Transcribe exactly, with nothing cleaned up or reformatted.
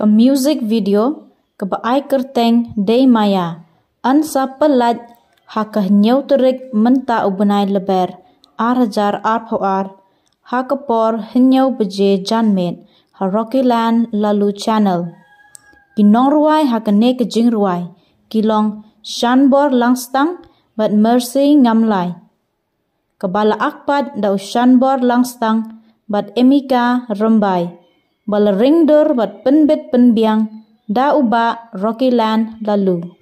Music video kaba ai kyrteng Dei Maya yn sa pyllait ha ka hynñiew tarik mynta u bnai Lber ar hajar arphew ar ha ka por hynñiew baje janmiet ha Rockyland Lalu Channel. Ki nongrwai ha kane ka jingrwai ki long Shanbor Langstang bad Mercy Ngamlai. Kaba la akpat da u Shanbor Langstang bad Emika Rymbai. Ba la ringdur bad pynbit pynbiang da u Bah Rockyland Lalu.